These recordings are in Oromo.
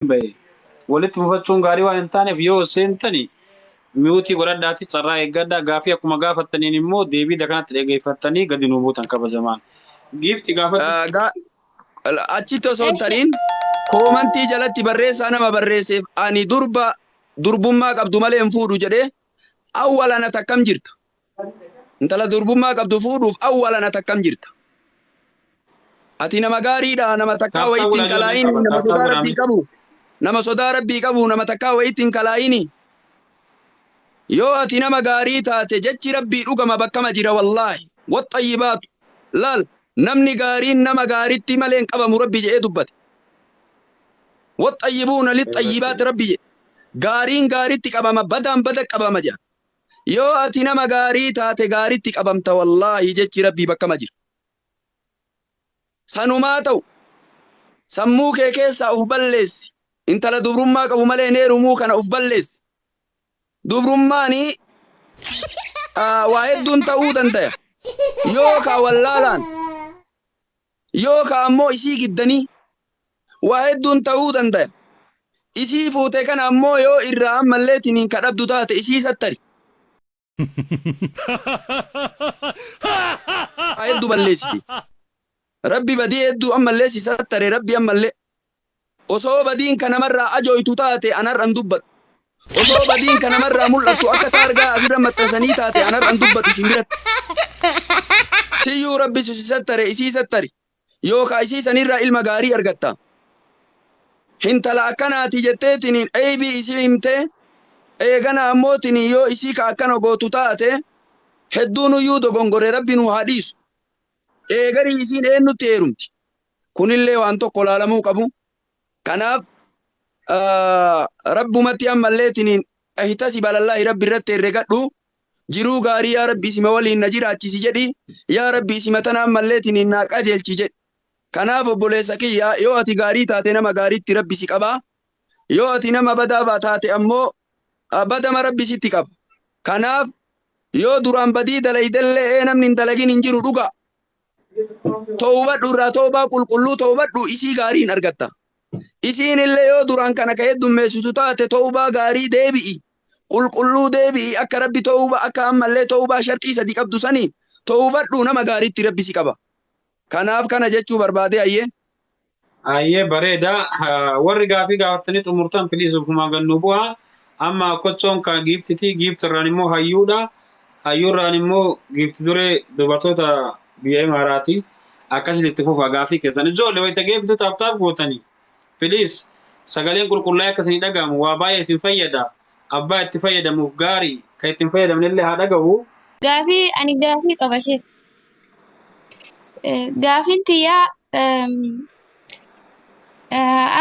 Bahe. Walitti mufachuun gaarii waan hin taaneef, yoo seentani mute godhadhaati carraa eeggadhaa. Gaafii akkuma gaafattaniin immoo deebii dakanatti dhageeffattanii gadi nu buutan kabajamaan. Giifti gaafadhu. Achitti osoo hin tariin, comment jalatti barreessaa nama barreesseef, ani durba durbummaa qabdu malee hin fuudhu jedhee, awwalan ati akkam jirta? Intala durbummaa qabdu fuudhuuf awwalan ati akkam jirta? Ati nama gaariidha, nama takkaa Tap tap wayitti hin godhaa, ijoolleen kalaa'ini, qaba. nama Tap tap sodaa godhaa. Rabbii qabu, nama sodaa Rabbii qabu, nama takkaa wayitti hin kalaa'ini. Yoo ati nama gaarii taate, jechi Rabbii dhugama bakkama jira wallaahi. Waxxayyibaatu. Laal, namni gaariin nama gaaritti malee hin qabamu Rabbi jedhee dubbate. Waxxayyibuuna lixxayyibaati Rabbi jedhe. Gaariin gaaritti qabama, badaan bada qabama jedha. Yoo ati nama gaarii taate, gaaritti qabamta wallaahi, jechi Rabbii bakkama jira. Sanumaa ta'u, sammuu kee keessaa uf balleessi. Intala dubrummaa qabu malee hin heerumuu kana uf balleessi. Dubrummaani waa hedduun ta'uu dandaya. Yoo kaa wallaalaan, yoo kaa ammoo isii giddanii, waa hedduun ta'uu dandaya. Isii fuute kana ammoo yoo irraa ammallee tiniin ka dhabdu taate, isii sattari. Waa hedduu balleessite. Rabbi badii hedduu ammallee si sattare. Rabbi ammallee osoo badiin ka namarraa ajooytu taate, anarran dubbadhu. Osoo badiin ka namarraa mul'attu akka taargaa asirra maxxansanii taate, anarran dubbadhu isin biratti. Siyyuu Rabbi si sattare, isii sattari. Yookaa isii sanirraa ilma gaarii argatta. Hintala akkanaati jetteetiniin eybii isii himtee, eegana ammootiniin yoo isii ka akkana gootu taate, hedduunuyyuu dogongore, Rabbi nu haa dhiisu. Eegarii isiin eennutti heerumti? Kunillee waan tokko laalamuu qabu. Kanaaf Rabbumatti ammalleetiniin ihtasib alallaahi, Rabbi irratti herregadhu. Jiruu gaarii yaa Rabbi isima waliin na jiraachisi jedhi, yaa Rabbi isima tana ammalleetiniin naa qajeelchi jedhi. Kanaaf obboleessa kiyya, yoo ati gaarii taate nama gaariitti Rabbi si qaba. Yoo ati nama badaa taate ammoo badama Rabbi sitti qaba. Kanaaf yoo duraan badii dalaydellee, ee, namni hin dalagin hin jiru dhuga. Towbadhu, irraa towbaa qulqulluu towbadhu, isii gaarii hin argatta. Isiin illee yoo duraan kana ka heddummeessitu taate, towbaa gaarii deebi'i. Qulqulluu deebi'i, akka Rabbi towba akka ammallee towbaa sharxii sadi qabdu sanii towbadhu, nama gaariitti Rabbi si qaba. Kanaaf kana jechuu barbaade, ayyee. Ayyee, bareeda. Warri gaafii gaafattanii xumurtan, please ofumaa gannu bu'a. Amma kochoon kan giiftiti. Giiftirraan immoo hayyuudha. Hayyuurraan immoo giifti duree dubartoota biyya Imaaraati. Akkasitti itti fufa gaafii keessan. Ijoollee, wayita geebbitu tap tap gootanii. Please sagaleen qulqullaa'ee akka isinii dhaga'amu waa baay'ee isin fayyada. Abbaa itti fayyadamuuf gaarii, kan itti hin fayyadamne illee haa dhaga'u. Gaafii, ani gaafii qaba sheek. Gaafiin tiyyaa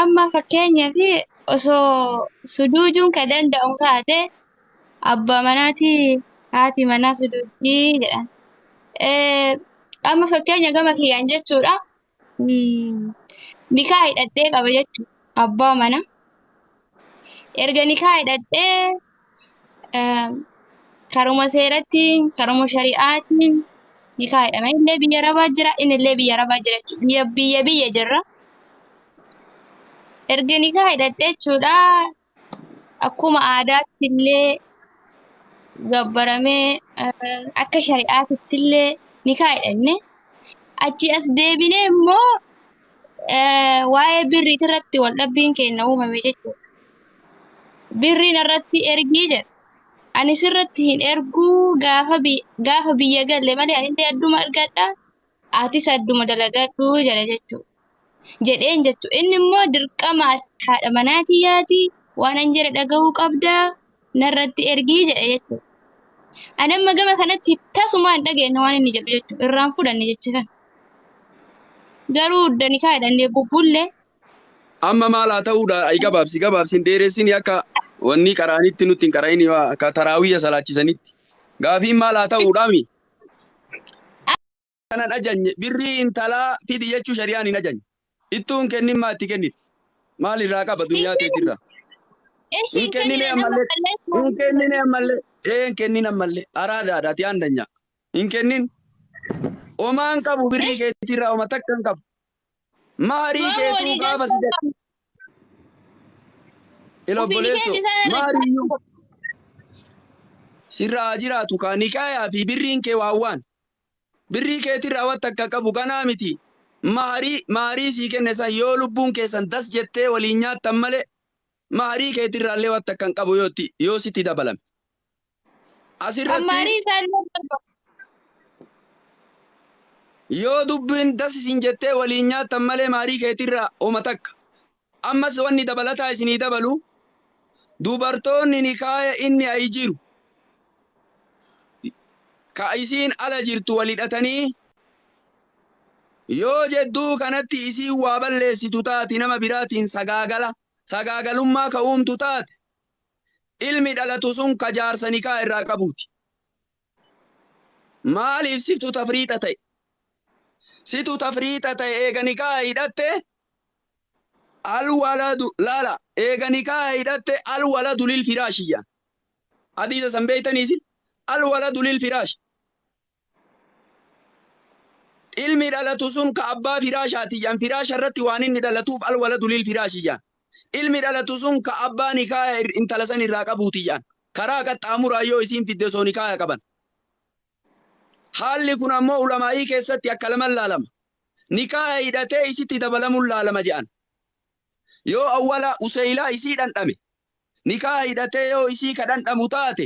amma fakkeenyaaf osoo suduujuun ka danda'amu taate, abbaa manaati haati manaa suduujii jedhan. Amma fakkeenya gama kiyyaan jechuudha. Nikaa hidhadhee qaba jechuudha abbaa mana. Erga nikaa hidhadhee karuma seeratti, karuma shari'aatiin nikaa hidhame. Illee biyya Arabaa jira, inni illee biyya Arabaa jira jechuudha. Biyya biyya jirra. Erga nikaa hidhadhee jechuudha, akkuma aadaatti illee gabbaramee, akka shari'aatitti illee nikaa hidhanne. Achi as deebinee immoo waa'ee birriit irratti wal dhabbiin keenya uumame jechuudha. Birriin irratti ergii jedha. Ani sirratti hin erguu, gaafa biyya galle malee, anillee adduma argadha, atis adduma dalagadhu jedha jechuudha. Jedheen jechuudha. Inni immoo dirqama haadha manaa kiyyaati, waan an jedhe dhagahuu qabda, narratti ergii jedha jechuudha. Ani amma gama kanatti tasumaa hin dhageenye waan inni jedhu jechuudha. Irraan fudhanne jecha kana. Garuu danikaa hidhannee bubbullee. Amma maal haa ta'uudha? Ay, gabaabsi, gabaabsi, hin dheeressini, akka wanni qaraanitti nutti hin qara'ini, akka taraawiyya salaachisanitti. Gaafiin maal haa ta'uudhaami? Kanan ajanye birrii intalaa fidi jechuu shari'aan hin ajanye. Ittuu hin kennin, maa itti kennite? Maal irraa qaba duniyaa teetirraa? Eshi Hin hin kennine kennine nama ammallee. balleessu. Hin kennine ammallee. Ee, hin kennin ammallee. Araadaadha ati aandanya. Hin kennin. Omaan qabu birrii keetirraa, oma takka hin qabu. Maharii Gooma keetuu walii gaafa si galtee jedhe. qabna. Ila Ofii obboleesso nikeen isaan irra maariyyuu jiraatu. sirraa haa jiraatu kaa nikaayaa fi birriin kee waan waan. Birrii keetirraa watta akka qabu kanaa miti. Maharii maharii sii kenne san yoo lubbuun keessan das jettee waliin nyaattan malee maharii keetirraallee watta akka hin qabu yoo itti yoo sitti dabalame. Asirratti Ammaarii isaallee barbaadu. yoo dubbiin das isin jettee waliin nyaattan malee maharii keetirraa homa takka. Ammas wanni dabalataa isinii dabalu dubartoonni nikaaya inni ayi jiru ka isiin ala jirtu wal hidhatanii yoo jedduu kanatti isiin waa balleessitu taati nama biraatiin sagaagala sagaagalummaa ka uumtu taate ilmi dhalatu sun ka jaarsa nikaa irraa qabuuti. Maaliif siftu tafriixa ta'e? Situ tafriixa ta'e eega nikaa hidhatte alwaladu laala eega nikaa hidhatte alwaladu lil firaashiyya. Hadiisa san beeytanii isin alwaladu lil firaash. Ilmi dhalatu sun ka abbaa firaashaatiyyan firaasha irratti waan inni dhalatuuf alwaladu lil firaashiyyan. Ilmi dhalatu sun ka abbaa nikaaya intala san irraa qabuutiyyan. Karaa qaxxaamuraa yoo isiin fidde osoo nikaaya qaban. Haalli kun ammoo ulamaa'ii keessatti akka laman laalama. Nikaaya hidhatee isitti dabalamuun laalama jedhan. Yoo awwala useylaa isii dhandhame nikaaya hidhatee yoo isii ka dhandhamu taate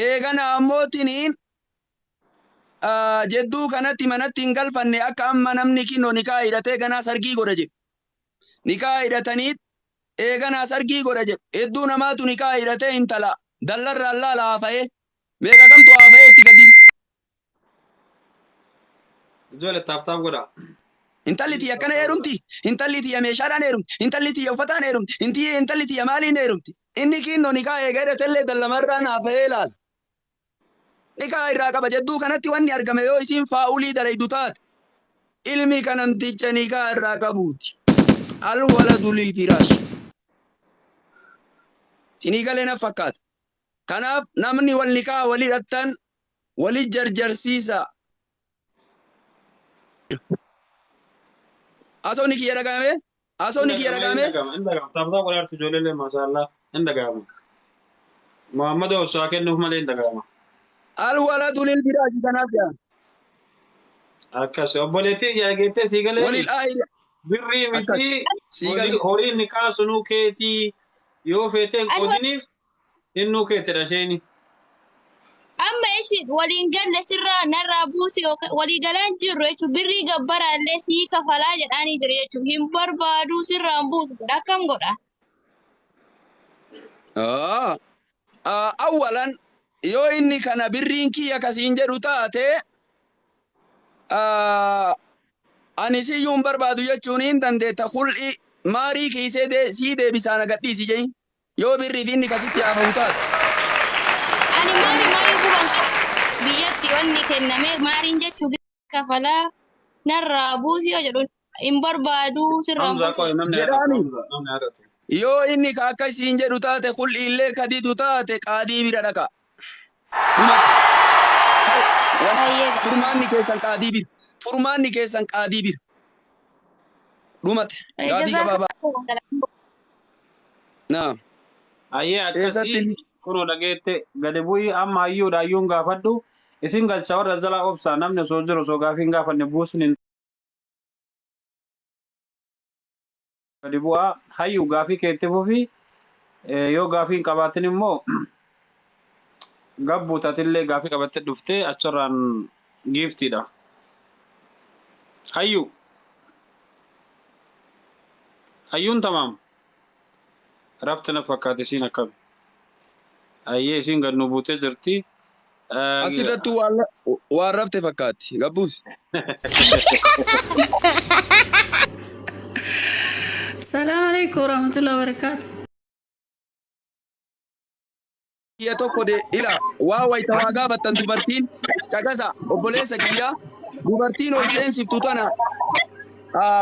eegana ammoo tiniin jedduu kanatti manatti hin galfanne akka amma namni kinno nikaaya hidhatee ganaa sargii godha jedhu. Nikaaya hidhatanii eeganaa sargii godha jedhu. Hedduu namaatu nikaaya hidhatee intala dallarraan laala haafa'ee meeqa kamtu haafa'ee itti gadi Ijoollee tap tap godha. Intalli tiyya Tap akkana tap godha. heerumti. Intalli tiyya meeshaadhaan heerumti. Intalli tiyya uffataan heerumti. Intalli tiyya maaliin heerumti. Inni kiinno nikaa eega hidhatellee dallamarraan haafa'ee ilaala. Nikaa irraa qaba jedduu kanatti wanni argame yoo isiin faa'ulii dalaydu taate ilmi ka namticha nikaa irraa qabuuti. Alwaladu lil firaash. Sinii galee na fakkaata. Kanaaf namni wal nikaa wal hidhattan wali jarjarsiisa. Haasawni kiyya dhaga'ame? Haasawni kiyya Hin dhaga'ame? dhaga'ama, hin dhaga'ama. Tap tap godhaa jirtu ijoollee maashaallah. Hin dhaga'ama. Muhammad obsaa kennuuf malee hin dhaga'ama. Alwaladu lil firaashi kanaaf jedhan. Akkas obboleettii yaa geettee sii galeemi. Walil aahiri Birrii akkas miti sii gale. horii nikaa sunuu keetii yoo feetee hin Ani qoodiniif innuu keetidha isheeni. Amma ishi waliin galle sirraa narraa buusi yookaan walii galaan jirru jechuun birrii gabbaraa illee sii kafalaa jedhaanii jiru jechuun hin barbaadu sirraan buusu jedha akkam godha. Awwalan yoo inni kana birriin kiyya kasiin jedhu taate ani siyyuu hin barbaadu jechuun hin dandeetta kul'i maarii kiisee sii deebisaa na gadhiisi jein yoo birriif inni kasitti haafamu taate. Ani maari maayii guban qabu biyyatti wanni kenname maariin jechuu kafalaa narraa buusi yoo jedhu hin barbaadu sirraan Hamza buusu qoy jedha. namni haadhatu Jedhaani Hamza namni haadhatu. yoo inni ka akka isiin jedhu taate kul'i illee kadidu taate qaadii bira dhaqa. Dhumate. Baay'ee Furmaanni keessan qaadii bira. Furmaanni keessan qaadii bira. Dhumate. Gaafii gabaabaa. Naam. Ayyee Eessatti akkasii kunoo dhageette gadi bu'ii amma hayyuudha hayyuun gaafadhu isin galcha warra jalaa obsaa namni osoo jiru osoo gaafii hin gaafanne buusuun hin gadi bu'aa hayyuu gaafii keetti fufi yoo gaafii hin qabaatin immoo gabbuu tatillee gaafii qabattee dhuftee achirraan giiftiidha. Hayyuu hayyuun tamaam rafti na fakkaate isiin akkami ayyee isiin gad nu buutee jirti. Asirrattuu waan rafte fakkaatti. Gabbuus. Salaam alaikum warahmatullahi wabarakatuh. Kiyya tokko de ila waa wayita waa gaafattan dubartiin caqasa obboleessa kiyya dubartiin ol seensiftu tana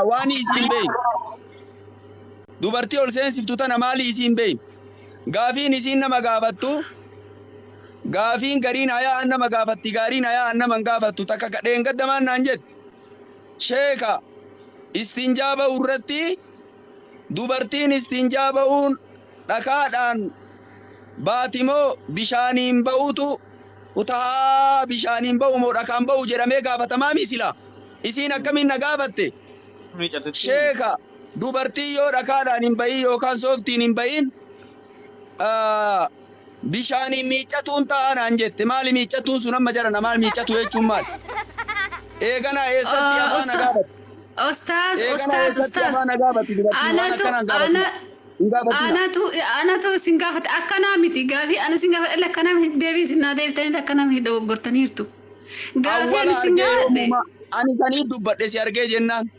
waan isiin beeyin dubartii ol seensiftu tana maali isiin beeyin gaafiin isiin nama gaafattu gaafiin gariin hayaa nama gaafatti gaariin hayaa nama hin gaafattu takka kadheen gaddamaan naan jette sheeka istinjaa ba'u irratti dubartiin istinjaa ba'uun Dhakaadhaan baati moo bishaaniin ba'utu utahaa bishaaniin ba'u moo dhakaan ba'u jedhamee gaafatamaa mi sila? Isiin akkamiin na gaafatte? Sheeka dubartii yoo dhakaadhaan hin ba'iin yookaan sooftiin hin ba'iin bishaaniin miiccatuun ta'a naan jette. Maali miiccatuun sun amma jarana maal miiccatu jechuun maali? Eeganaa eessatti afaan na gaafatte? Ustaaz, Eeganaa ustaaz, eessatti ustaaz. afaan na gaafatti dubartiin waan Anatu, akkanaan ana, gaafatina. Hin gaafatina. anatu isin gaafate akkanaa miti gaafii ana isin gaafadhe illee akkanaa miti deebii isin naa deebitanii akkanaa miti dogoggortaniirtu. Gaafii ani Awwala isin argee gaafadhe. yoomuma ani saniif dubbadhe si argee jennaan.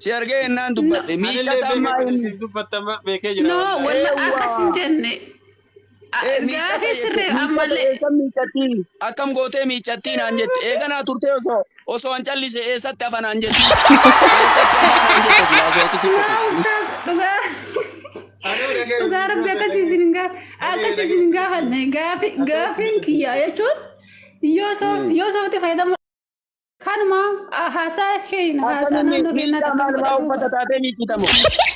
Si argee jennaan No, dubbadhe. Anillee Miiccata beekee ammaa kan inni. isin dubbattan beekee jira no, wallahi. walla akkas hin Eewwaa. jenne. Ee miiccata Gaafii jette. sirree Miiccata ammallee. eessan miiccattii? Akkam gootee miiccattii naan jette. Eeganaa turtee osoo osoo an callise eessatti hafa naan jette. Eessatti hafaa naan jette silaa osoo ati No, xiqqoote. ustaaz, dhugaa. Anuu dhagee Dhugaa viidiyoo rabbi sana akkasii dhagee isin hin dhagee akkasii dhagee. isin hin gaafanne. Gaafi gaafiin kiyya jechuun yoo soofti fayyadamu kanuma haasaa keenya haasaa Akkamiin naannoo keenyaatti miiccaa akkam maal maa godhamu uffata qaba. taatee miiccitamu?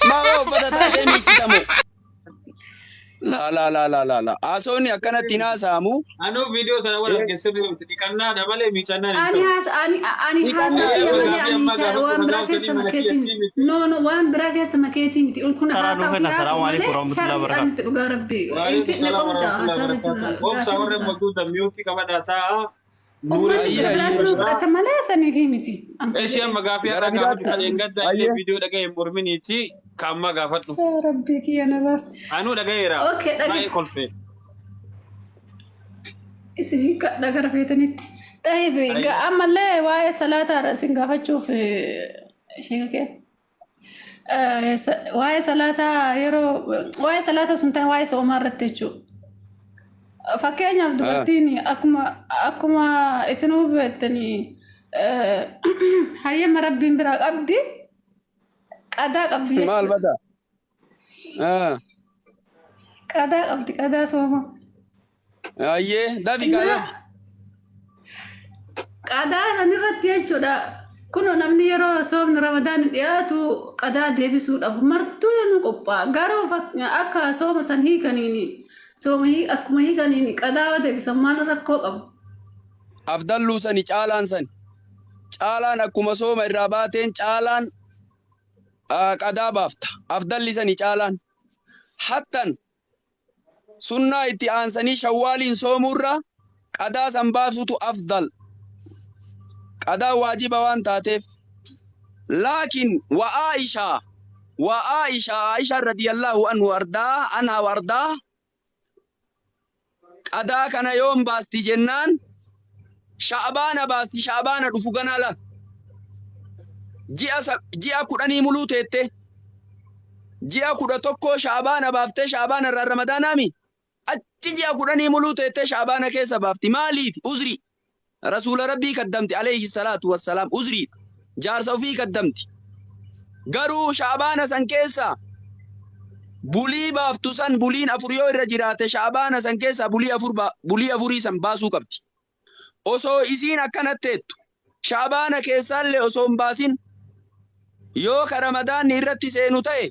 Maa waa uffata taatee miiccitamu? Laa laa laa laa laa laa. Haasofni akkanatti hin haasa'amu. Anuu viidiyoo sana wal arge sirrii miti. Dhiqannaadha malee miicannaan hin Ani ta'u. haas ani ani haasaa Dhiqannaa kiyya Amma malee gaafii ani ammaa gaafadhu waan ka biraa gaaf keessa sanii mana makeetii kiyyattii miti. miti. No no, waan biraa keessa makeetii miti. Kun Karaa haasaa nuuf ofii kenna. haasa'u Salaamu malee alaikum warahmatullahi sharriidhaan wabarakatuh. miti dhugaa rabbi. Hin Waalaikum fidne salaam qomca warahmatullahi haasaa irra wabarakatuh. jira Obsa gaafii warra jira. maquu miyuutii qabadhaa taa'a. Nuuree Uummanni Ayyee gara jira biraatti ayyee. nu jira. fudhata malee saniif miti. Anka Eshi jedhe. amma gaafii Gara har'aa gaafadhu biraatti. kan eeggaddaa illee Ayyee. viidiyoo dhaga'e morminiiti ka ammaa gaafadhu. Yaa Rabbi kiyya na baas. Anuu dhaga'eera. Okay, dhage. Baay'ee kolfe. Isin hiikkadha gara feetanitti. Xayyib, Ayyee. ammallee waa'ee salaataadha isin gaafachuuf sheeka kee. Waa'ee salaataa yeroo waa'ee salaataa sun ta'e waa'ee soomaa irratti jechuudha. Fakkeenyaaf dubartiin akkuma isinuu beektanii hayyama rabbiin biraa qabdi qadaa qabdi Maal jechuudha. bada? Qadaa qabdi qadaa soomaa. Ayyee dafi kaa dafi. Qadaa san irratti jechuudha. Kunoo namni yeroo soomni Ramadaan dhiyaatu qadaa deebisuudhaaf martuu nu qophaa'a. Garuu akka sooma san hiikaniin sooma akkuma hiikaniin qadaa yoo deebisan maal rakkoo qabu? Afdalluu sani caalaan sani. Caalaan akkuma sooma irraa baateen caalaan qadaa baafta. Afdalli sani caalaan. Hattan sunnaa itti aansanii shawwaaliin soomuurra qadaa san baasutu afdal. Qadaa waajiba waan taateef. Laakiin wa Aishaa wa Aishaa Aishaa radiyallahu anhu ardaa anha wa ardaa qadaa kana yoom baasti jennaan sha'baana baasti sha'baana dhufu ganaa la ji'a 10 muluu teette ji'a 11 sha'baana baaftee sha'baana irraa ramadaanaami achi ji'a 10 muluu teette sha'baana keessa baafti maaliif uzri rasuula rabbii kaddamti alayhi salaatu wassalaam uzrii jaarsa ofii kaddamti garuu sha'baana san keessa bulii baaftu san buliin 4 yoo irra jiraate sha'baana san keessa bulii 4 bulii 4 san baasuu qabdi osoo isiin akkanatteettu sha'baana keessaallee osoo hin baasin yoo ka ramadaanni irratti seenu ta'e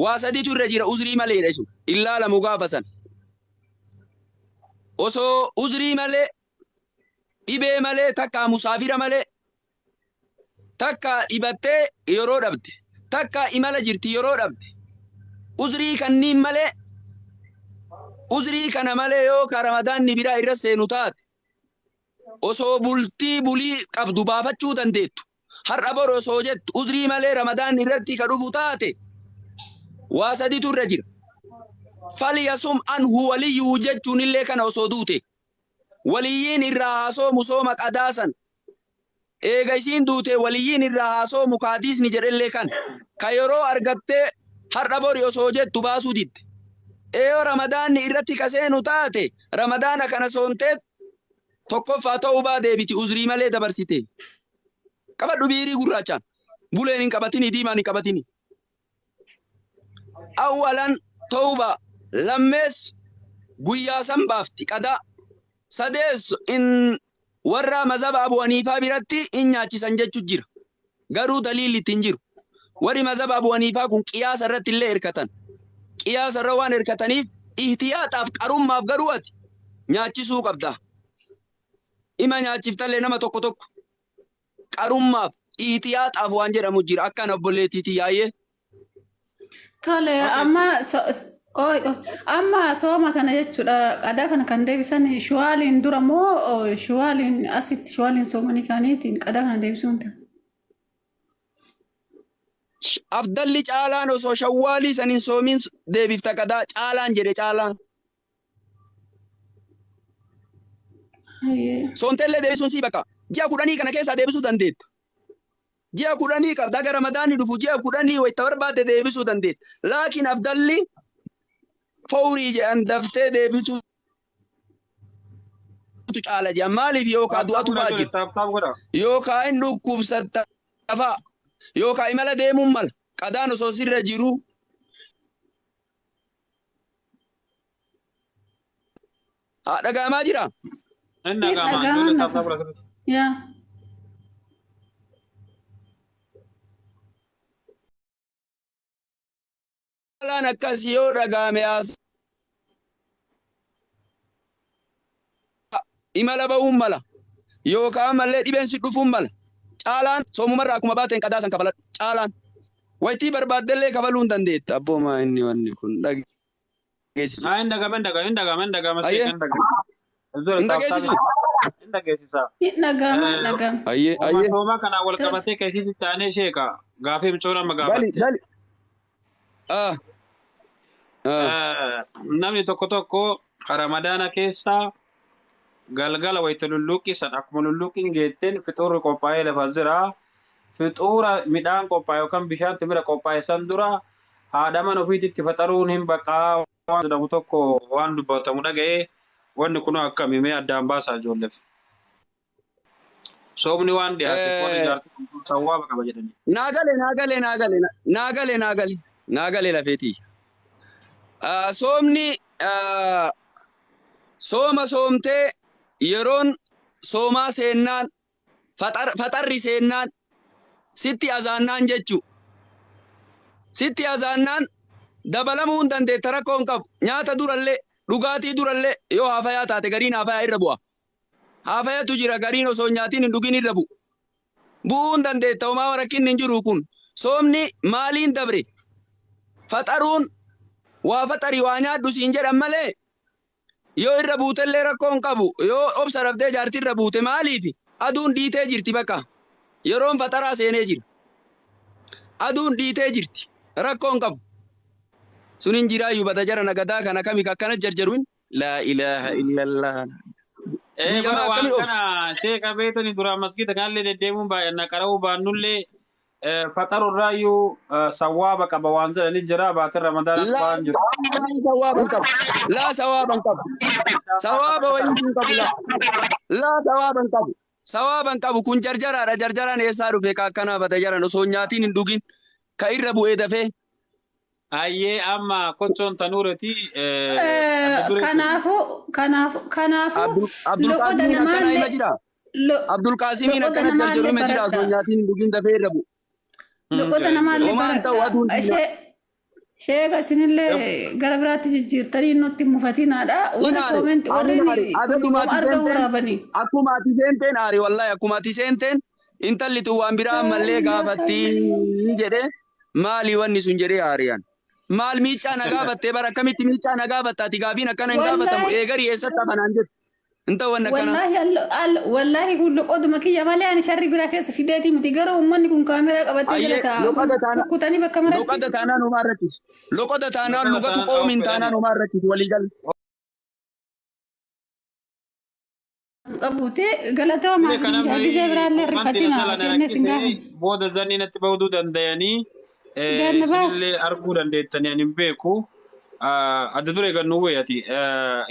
waa saditu irra jira uzrii maleedha jechuudha illaalamu gaafa san osoo uzrii malee dhibee malee takka musaafira malee takka dhibattee yeroo dhabde takka imala jirti yeroo dhabde uzrii kanniin malee uzrii kana malee yoo ka ramadaanni biraa irra seenu taate osoo bultii bulii qabdu baafachuu dandeettu har'a bor osoo jettu uzrii malee ramadaanni irratti ka dhufu taate waa saditu irra jira falyasum anhu waliyyuu jechuun illee kana osoo duute waliyyiin irraa haa soomu sooma qadaasan eega isiin duute waliyyiin irraa haa soomu kaadiisni jedhellee kan ka yeroo argattee har'a bori osoo jettu baasuu didde eeyoo ramadaanni irratti ka seenu taate ramadaana kana soomtee tokkoffaa ta'uu baa deebiti uzrii malee dabarsite qabadhu biirii gurraachaan buleen hin qabatini diimaan hin qabatini awwalan tawba lammees guyyaa san baafti qadaa sadees in warra mazhaba Abu Haniifaa biratti in nyaachisan jechu jira garuu daliilli ittiin jiru warri mazhaba Abu Haniifaa kun qiyaasa irratti illee hirkatan Qiyaasa irra waan hirkataniif ihtiyaaxaaf qarummaaf garuu ati nyaachisuu qabda. Ima nyaachiftallee nama tokko tokko qarummaaf ihtiyaaxaaf waan jedhamu jira akkan obboleettiitii yaayyee. Tole amma qoy qoy. Amma sooma kana jechuudha qadaa kana kan deebisan shuwaaliin dura moo shuwaaliin asitti shuwaaliin soomanii kaaniitiin qadaa kana deebisuun ta'a. Afdalli caalaan osoo shawwaalii san hin soomin deebifta qadaa caalaan jedhe caalaan. Hayyee. Soomteellee deebisuun sii bakka. Ji'a 10 kana keessaa deebisuu dandeetta. Ji'a 10 qabda haga ramadaanni dhufu ji'a 10 wayita barbaadde deebisuu dandeetta. Laakiin afdalli fawrii jedhan daftee deebisuutu caala jedhan maaliif yookaa Taap taap du'atu godha fa'aa ijoollee jira taap taap godha. yookaa hin dhukkubsatta fa'a yookaa imala deemuun mala qadaan osoo sirra jiruu haa dhaga'amaa jira. Hin Hin dhaga'ama dhaga'ama ijoollee taap nafa. taap godha. Yaa. Caalaan akkas yoo dhaga'ame haas imala ba'uun mala yookaan ammallee dhibeen si dhufuun mala. Caalaan soomumarraa akkuma baateen qadaa san kafaladhu. Caalaan waytii barbaaddellee kafaluu hin dandeetta. Abboomaa inni wanni kun dhageessisu. Haa hin dhaga'ama hin dhaga'ama hin dhaga'ama hin dhaga'ama Ayyee seeqa hin dhaga'ama. Ijoollee hin taap taap dhageessisu. hin dhageessisa. Hin dhaga'ama hin dhaga'ama. Ayyee Oma ayyee sooma kanaan wal Tole. qabatee keessatti taanee sheeka gaafii micoon amma gali gaafatte. gali. Ah ah. Namni tokko tokko ramadaana keessa galgala wayita lulluuqqii san akkuma lulluuqqiin geetteen fixuurri qophaa'ee lafa jira. Fixuura midhaan qophaa'e yookaan bishaan timira qophaa'e san dura haadha mana ofiitti faxaruun hin baqaa waan jedhamu tokko waan dubbatamu dhaga'ee wanni kun akkami mee addaan baasaa ijoolleef. Soomni waan dhiyaateef warri jaartii kun sawwaaba qaba jedhanii. Naa gale naa gale naa gale naa gale naa gale naa gale lafeetii. Soomni sooma soomtee yeroon soomaa seennaan faxarri seennaan sitti azaannaan jechu. Sitti azaannaan dabalamuu hin dandeetta rakkoo hin qabu. Nyaata durallee dhugaatii durallee yoo haafayaa taate gariin haafayaa irra bu'a. Haafayatu jira gariin osoo hin nyaatiin hin dhugin irra bu'u. Bu'uu hin dandeetta homaa rakkinni hin jiru kun. Soomni maaliin dabre? Faxaruun waa faxari waa nyaadhu siin jedhan malee yoo irra buutellee rakkoo hin qabu. Yoo obsa dhabdee jaartii irra buute maaliifi? Aduun dhiitee jirti bakka. Yeroon faxaraa seenee jira. Aduun dhiitee jirti. Rakkoo hin qabu. Sun hin jiraayyuu bada jara nagadaa kana kami ka akkana jarjaruun laa ilaaha illallah. Ee Biyya bara maa waan akkamii obsa? kana sheeka beetani duraan masgiida kanallee deddeemuun baay'anna qara'uu baannullee faxaru irraayyuu sawwaaba qaba waan jedhani jira baatiin ramadaanaas Laa waan jiru. laa sawaaba hin qabu. Laa sawaaba hin qabu. Sawaaba wayii hin qabu laa. Laa sawaaba hin qabu. Sawaaba hin qabu kun jarjaraadha. Jarjaraan eessaa dhufe ka akkanaa bada jaran osoo hin nyaatiin hin dhugin ka irra bu'ee dafee. Hayyee amma kochoon tanuureti adda duree Kanaafuu kanaafuu kanaafuu loqoda Abdulqaasimiin akkanaa hima namaallee jira. Abdulqaasimiin loqoda akkana jarjaru namaallee hima jira osoo baradha. hin nyaatiin hin dhugin dafee irra bu'u. Loqoda namaallee Homaa hin ta'u baradha. aduun diimaa. Ishee sheeka isinillee gara biraatti jijjiirtanii nutti hin mufatinaadha. Hin Warri aare koomenti ani warri aare kun adaduma yoom ati arga seenteen waraabanii. akkuma ati seenteen aare wallahi akkuma ati seenteen intalli tun waan biraa ammallee gaafatti jedhee maali wanni sun jedhee aariyaan. Maal miiccaa na gaafattee bara akkamitti miiccaa na gaafatta ati gaafiin akkana hin gaafatamu Wallaahi eegarii eessatti hafanaan jettu hin ta'u wanni akkanaa. Wallaahi wallaahi kun loqoduma kiyya malee ani sharri biraa keessa fideetii miti garuu uummanni kun kaameraa qabatee jala Ayyee taa'a loqoda taana kukkutanii bakka maratti. loqoda taanaan homaa irrattis loqoda taanaan Loqoda lugatu taanaan qoomiin dha'uuf taanaan fedhani. homaa irrattis walii galle. Qabuute galatoomaa Bile isin kana jaa gisee biraallee komantii rifatina jala na seenne isin rakkisee gaafanna. booda zanni natti bahuu dandayanii Ganna baas. isinillee arguu dandeettanii ani hin beeku. Adda duree gannuu wayati.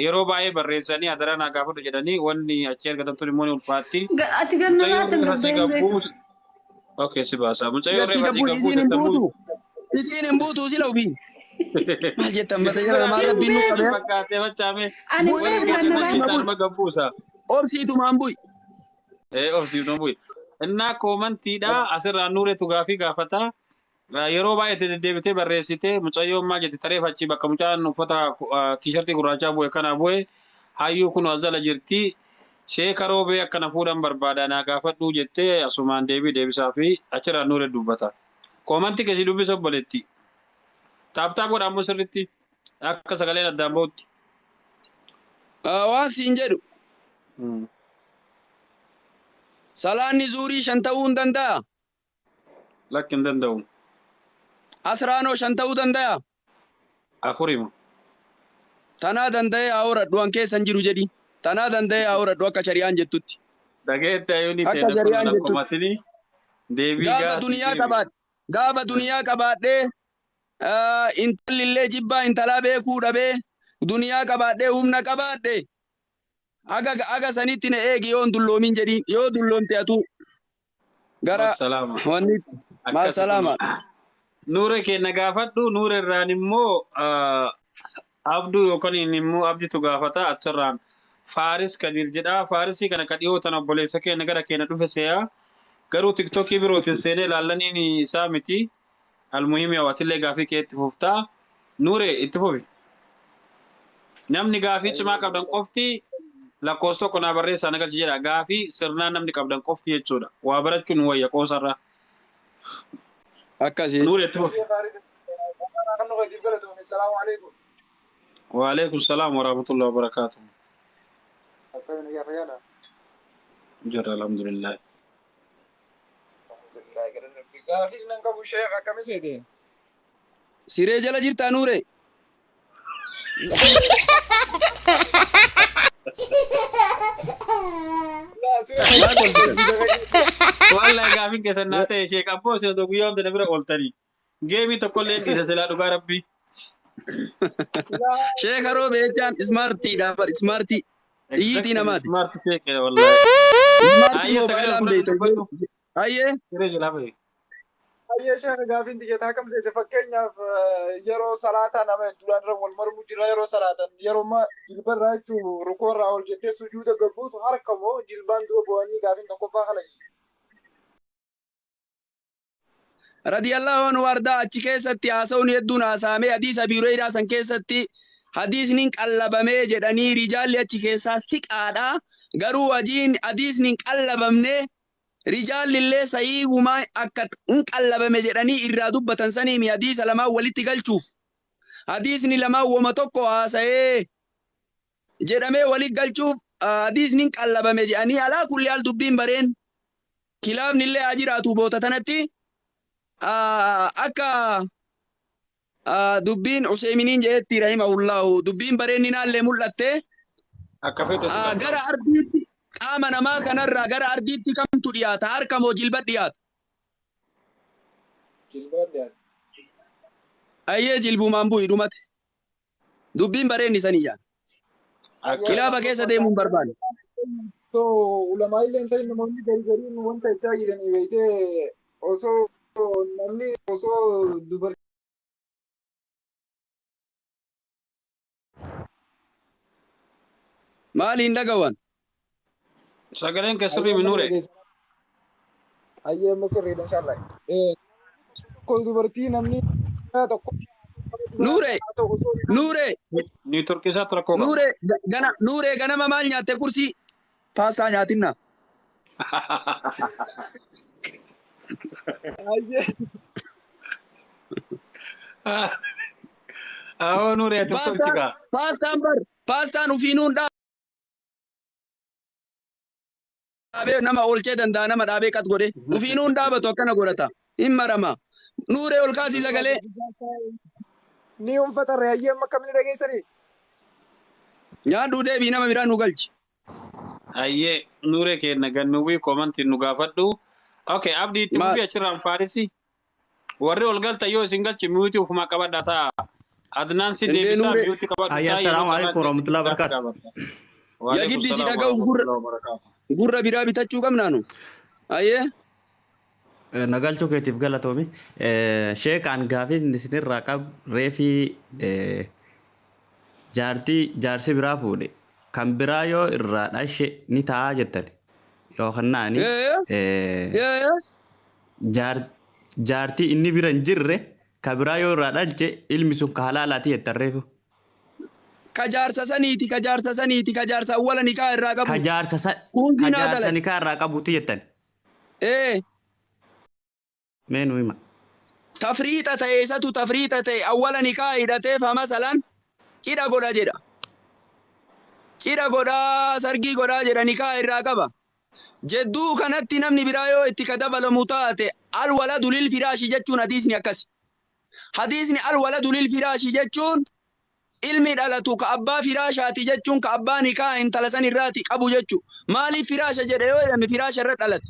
Yeroo baay'ee barreessanii adaraa naa gaafadhu jedhanii wanni achi argatamtuun immoo ni ulfaatti. Ati ganna Mucayyoo baasan reefa si gabbayeen beeku. gabbuu. Okay si baasa. Mucayyoo Gatti reefa si gabbuu gabbuu isiin hin tattamuu. buutu. Isiin hin buutu sila ofii. Maal jettan bata jala Biraa maal Hin rabbiin nu beeku. qabee. fakkaatee facaame. Ani Bu'i Warri beeku keessa ganna bu'i baas. bu'i bulchitaan ma gabbuusa. Obsiitumaan bu'i. Obsiifnu bu'i. Innaa koomantiidha asirraa nuuretu gaafii gaafata. Yeroo baay'ee itti deddeebitee barreessitee mucayyoon maal jetti tareef achi bakka mucaan uffata tiishartii gurraachaa bu'e kana bu'e hayyuu kun as jala jirti. Sheeka Roobee akkana fuudhan barbaada naa gaafadhuu jettee asumaan deebii deebisaa fi achirraan Nuuree dubbata. Koomantii keessi dubbisa obboleetti. Tap tap godha ammoo sirriitti akka sagaleen addaan bahutti. Waan siin jedhu salaanni zuurii shan ta'uu hin danda'a. Lakki hin danda'u. Asraanoo shan ta'uu danda'a. Afurima. Tanaa danda'ee haa horadhu an keessa hin jiru jedhi. Tanaa danda'ee haa horadhu akka shari'aan jettutti. Dhageetti ayuunii Akka teena kun shari'aan nan jettutti. komatini deebii Gaafa gaa si duniyaa deebi. qabaadhe. Gaafa duniyaa qabaadhee intalli illee jibbaa intalaa beekuu dhabee duniyaa qabaadhee humna qabaadhe haga haga sanitti na eegi yoo hin dulloomin jedhiin yoo dulloomte atuu gara Massalaama. wanni Akkasi maasalaama. Nuure keenya gaafadhu Nuure irraan immoo Abduu yookaan inni immoo Abditu gaafata achirraan Faaris Kadir jedha. Faarisii kana ka dhiyoo tana obboleessa keenya gara keenya dhufe seeya. Garuu tiktookii birootiin seenee ilaallaniin isaa miti. Almuhim yaa atillee gaafii kee itti fuftaa. Nuure itti fufi. Namni gaafii cimaa qabdan qofti lakkoofsa tokko naa barreessaa na galchi jedha. Gaafii sirnaa namni qabdan qofti jechuudha. Waa barachuun nu wayya qoosarra. Akkasii. Nuure itti fufi. Hayyee Faaris, kan nu keetiif galatoomi. Assalaamu alaikum. Waalaikum salaam warahmatullahi wabarakatuh. Akkamiin gaafa yaala? Jirra alhamdulillah. Alhamdulillah galata Rabbi. Gaafii nan qabu sheekh akkami seete? Siree jala jirtaa Nuure? Laa siree Maa kolfitan? si daga Wallahi gaafiin keessan naa ta'e sheek abboo isin otoo guyyaa hunda na bira ooltanii. Geemii tokkollee hin dhiisa silaa dhugaa rabbii. Laa Sheeka Roobee jechaan ismaartiidha bar ismaartii. Xiyyiitii Exactly namaati. smart sheek wallahi. Ismaartii Ayyee sagalee moobaayilaan fudhadhu beekta. dubbadhu. Ayyee. Siree jalaa bahe. Hayyee sheekh gaafiin tiyya akkam seete fakkeenyaaf yeroo salaataa nama hedduudhaan irra wal mormu jira yeroo salaatan yeroo ma jilbarraa jechuu rukuurraa ol jettee sujuuda gabbuutu harka moo jilbaan dura bu'anii gaafiin tokkoffaa kana Radiyallahu anhu ardaa achi keessatti haasa'uun hedduun haasa'amee hadiisa Abii Hureyraa san keessatti hadiisni hin qallabamee jedhanii rijaalli achi keessaa thiqaadha. Garuu hajiin hadiisni hin qallabamne rijaalli illee sahiihumaa akka hin qallabame jedhanii irraa dubbatan saniimi hadiisa lamaan walitti galchuuf. Hadiisni lamaan woma tokko haasa'ee jedhamee walitti galchuuf hadiisni hin qallabame jedhanii alaa kulli haal dubbiin bareen kilaafni illee haa jiraatu boota tanatti akka dubbiin Useeminiin jedhetti rahimahullahu dubbiin bareenni naallee mul'atte Akka feete si gara qaqqabu. ardiitti qaama namaa kanarraa gara ardiitti kamtu dhiyaata harka moo jilba dhiyaata? Jilbaan dhiyaata. Ayyee jilbumaan bu'i dhumate. Dubbiin bareenni saniyyaan. Akka Kilaafa keessa deemuun barbaanne. So ulamaa illee hin ta'in namoonni gari gariin wanta jechaa jiranii beektee osoo namni osoo dubartii Maaliin dhagawan? Sagaleen kee sirrii Hayyee amma minuure. dhageessa. Hayyee amma sirriidha inshallah. Tokko dubartii namni tokko Nuure, Nuure, Niitorkii isaatti rakkoo qaba. Nuure, gana, Nuure ganama maal nyaatte qursii? Paastaa nyaatinna. Hayyee. Awoo Nuure ati Paastaan, tolchi kaa. paastaan bar, paastaan ufiinuun dhaabee nama oolchee danda'a nama dhaabee qat godhe. Ufiinuun dhaabatu akkana godhata. Hin marama. Nuuree ol kaasii sagalee. Ni unfatarre hayyee amma akkamiin dhageessanii? Nyaadhuu deebii nama biraa nu galchi. Hayyee Nuuree keenya gannuwii koomantiin nu gaafadhu. Okay Abdii itti Maal? fufii achirraan Faarisi. Warri ol galtan yoo isin galchi miyuutii ufumaa qabadhaa ta'a. Adnaan si Indee deebisaa Nuuree. miyuutii qabadhu Ayya ta'a yeroo assalaamu carraa alaikum argatte warahmatullahi gaaffii wabarakatuh. gaafatta. Ya Waalaikum giddi si salaam dhaga'uuf gurra warahmatullahi wabarakaatuh. gurra biraa bitachuu qabnaanu. Ayyee. Na galchuu keetiif galatoomi. Sheek an gaafiin isinirraa qab reefii jaartii jaarsi biraa fuudhe kan biraa yoo irraa dhashe ni ta'a jettani. Yookaan naani Ee. Ee. jaar Jaartii inni bira hin jirre ka biraa yoo irraa dhalche ilmi sun ka halaalaati jettan reefu. Ka jaarsa saniiti, ka jaarsa saniiti, ka jaarsa awwala nikaa irraa Ka qabuuti. jaarsa sa Kun ka zinaa jaarsa dalage. nikaa irraa qabuuti jettan. Ee Mee nu hima. Tafriixa ta'e, isatu tafriixa ta'e, awwala nikaa hidhatee fa masalan cidha godha jedha. Cidha godhaa, sargii godhaa jedha, nikaa irraa qaba. Jedduu kanatti namni biraa yoo itti ka dabalamu taate, al waladu lil firaashi jechuun hadiisni akkasi. Hadiisni al waladu lil firaashi jechuun ilmi dhalatu ka abbaa firaashaati jechuun ka abbaa nikaa intala san irraati qabu jechu. Maaliif firaasha jedhe yoo jedhame, firaasha irra dhalate.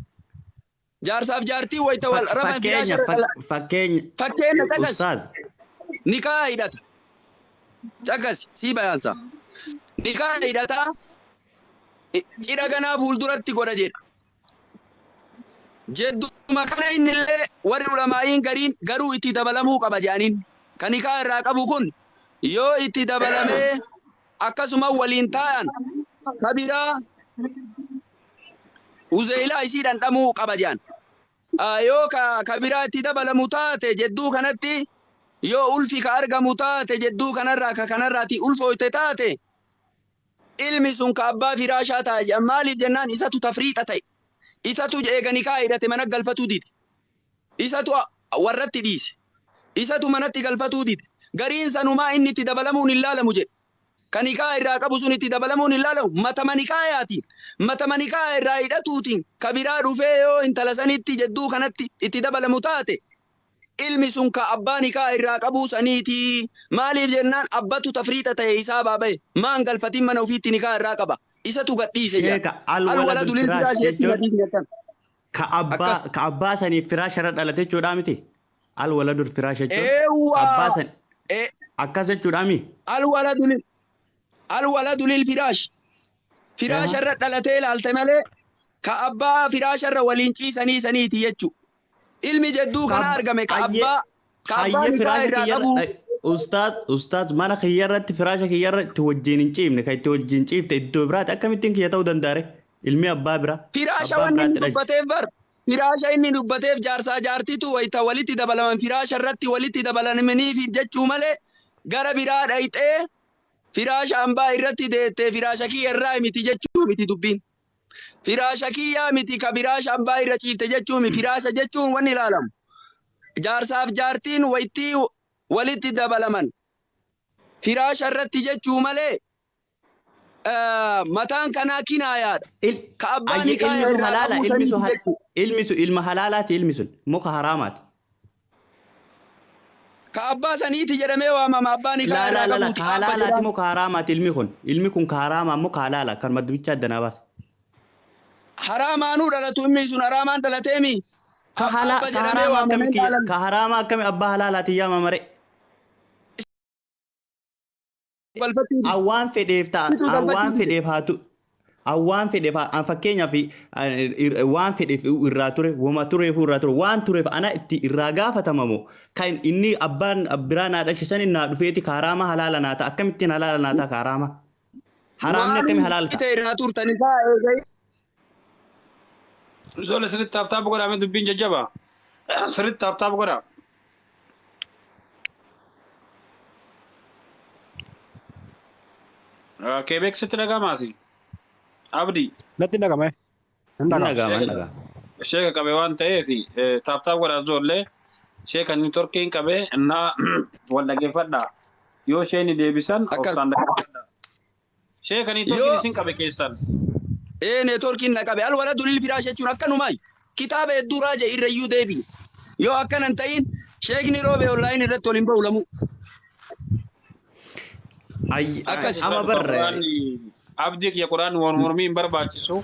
Jaarsaaf jaartii wayita wal rafan firaasha Fakkeenya irra dhala. Fakkeenya Fakkeenya caqasi. Ustaaz. Nikaa hidhata. Caqasi sii bayaansa. Nikaa hidhataa, cidha ganaa fuulduratti godha jedha. Jedduma kana innillee warri ulamaa'iin gariin garuu itti dabalamuu qaba jedhaniin. Kan nikaa irraa qabu kun yoo itti dabalamee akkasuma waliin taa'an, ka biraa uzeylaa isii dhandhamuu qaba jedhan. Yoo ka biraa itti dabalamu taate, jedduu kanatti yoo ulfi ka argamu taate, jedduu kanarraa ka kanarraati ulfooyte taate, ilmi sun ka abbaa firaashaa ta'a jedhan. Maaliif jennaan, isatu tafriixa ta'e. Isatu eega nikaa hidhate mana galfatuu dide. Isatu warratti dhiise. Isatu manatti galfatuu dide. Gariin sanumaa inni itti dabalamuun hin laalamu jedhe. Ka nikaa irraa qabu sun itti dabalamuun hin laalamu. Matama nikaayaatiin, matama nikaa irraa hidhatuutiin ka biraa dhufee yoo intala sanitti jedduu kanatti itti dabalamu taate, ilmi sun ka abbaa nikaa irraa qabuu saniiti. Maaliif jennaan, abbatu tafriixa ta'e, isaa baabaye. Maan galfatiin mana ofiitti nikaa irraa qaba. Isatu gadhiise jedha. Sheeka, Al al waladu waladul lil firaash firaash jechuun jechuun hadiisni akkana. ka abbaa Akkas. ka abbaa saniif firaasha irra dhalate jechuudha miti. Al waladul firaash jechuun Eewwa. abbaa san akkas jechuudha mi? Al waladu lil firaash. Firaasha irra dhalatee ilaalte malee ka abbaa firaasha irra waliin ciisanii saniiti jechuudha. Ilmi jedduu kana argame ka abbaa Hayyee, nikaa firaasha irraa kiyyarra qabu. Ustaaz, ustaaz, mana kiyyarratti, firaasha kiyyarra itti wajjin hin ciifne, kan itti wajjin ciifte iddoo biraati, akkamittiin kiyya ta'uu danda'a ree? Ilmi abbaa biraa Firaasha abbaa wanni inni biraatti dhalche. dubbateef bar firaasha inni dubbateef jaarsaa jaartitu wayita walitti dabalaman firaasha irratti walitti dabalamaniif jechuu malee, gara biraa dhayxee firaasha hambaa irratti deettee firaasha kiyya irraa miti jechuu miti dubbiin. Firaasha kiyyaa miti ka firaasha hambaa irra ciifte jechuu miti. Firaasha jechuun wanni ilaalamu. Jaarsaaf jaartiin wayittii walitti dabalaman firaasha irratti jechuu malee, mataan kanaa kinaayaadha. Ka abbaa Ayye, nikaa ilmi sun irraa halaala qabu ilmi sun saniiti jechuudha. Ilmi sun ilma halaalaati, ilmi sun muka haraamaati. Ka abbaa saniiti jedhamee waamama, abbaa nikaa Laa irraa laa laa qabuuti ka abba halaalaati jedhaan. moo ka haraamaati ilmi kun? Ilmi kun ka haraamaa moo ka halaala? Kan maddubicha adda naa baasa. Haraamaanuu dhalatu, ilmi sun haraamaan dhalateemi. Ka halaa Abba ka jedhamee haraamaa waamamee akkami kiyya dhaalame. ka haraamaa akkami abbaa halaalaati yaamama ree? Galfachuu dide. Awwaan fedheef ta'a. Situ Awwaan galfachuu dide. fedheef haa tu. Awwaan fedheef haa an fakkeenyaaf waan fedheef irraa ture, wama tureef irraa ture, waan tureef ana itti irraa gaafatamamoo kan inni abbaan biraa naa dhalche sani naa dhufeeti ka haraama halaala naa ta'a? Akkamittiin halaala naa ta'a ka haraama? Haraamni akkami Waan halaala ta'a? ta'e irraa turtanii kaa eegayi. Ijoollee, sirriitti tap tap godhaa, dubbiin jajjaba. Sirriitti tap tap godhaa. Keebeek sitti dhagamaasi. Abdii. Natti dhagame. Hin Hin dhagama. dhaga'ama, hin dhaga'ama. Sheeka qabe waan ta'eef tap tap godhaa ijoollee. Sheeka networkiin qabee naa wal dhageeffadhaa. Yoo isheen deebisan Akkas. obsaan dhaggeeffadhaa. Sheeka, networkiin Yoo isin qabe keessan. Ee, networkiin na qabe. Al waladu lil firaash jechuun akkanumaay. Kitaaba hedduu raaja irrayyuu deebi. Yoo akkana hin ta'in, sheekni roobe online irratti waliin ba'u lamuu. Akkas. Ama barre Quraanni, abdii kiyya, quraanni wal mormii hin barbaachisu.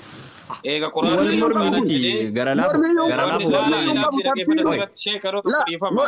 Eega quraanni wal Mormii mormii quraana miti jedhee gara laafu Mormii gara wanni laafu wal laala mormii ilaabsi miti. dhaggeeffadha Oi. irratti sheeka yeroo tokko La dhiifama.